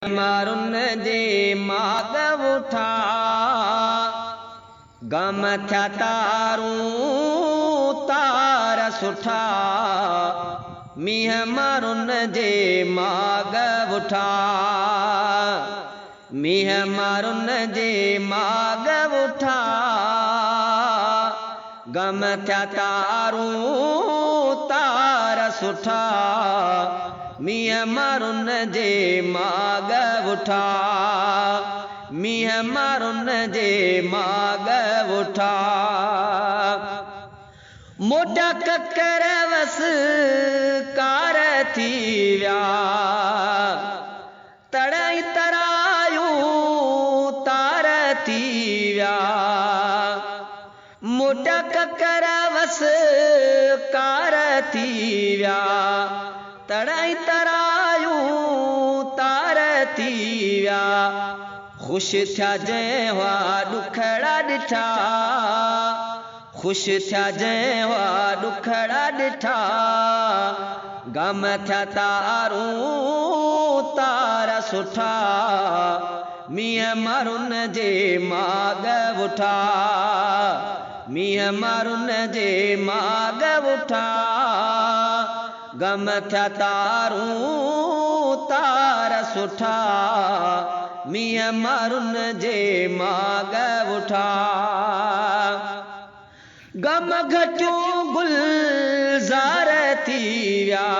مارن جي ماڳ اٺا، غم ٿيا تارون تار سٺا، مينهن مارن جي ماڳ اٺا، مينهن مارن جي ماڳ اٺا، غم ٿيا تارون تار سٺا، مينهن مارن جي ماڳ اٺا، مينهن مارن جي ماڳ اٺا. موٽا ڪڪر وس ڪار ٿي ويا، تڙ ۽ ترايون تار ٿي ويا. موٽا ڪڪر وس ڪار ٿي ويا، تڙ ۽ ترايون تار ٿي ويا. خوش ٿيا جنهن هئا ڏکڙا ڏٺا، خوش ٿيا جنهن هئا ڏکڙا ڏٺا، غم ٿيا تارون تار سٺا، مينهن مارن جي ماڳ اٺا، مينهن مارن جي ماڳ اٺا، غم ٿيا تارون تار سٺا، مينهن مارن جي ماڳ اٺا. غم گهٽيون گلزار ٿي ويا.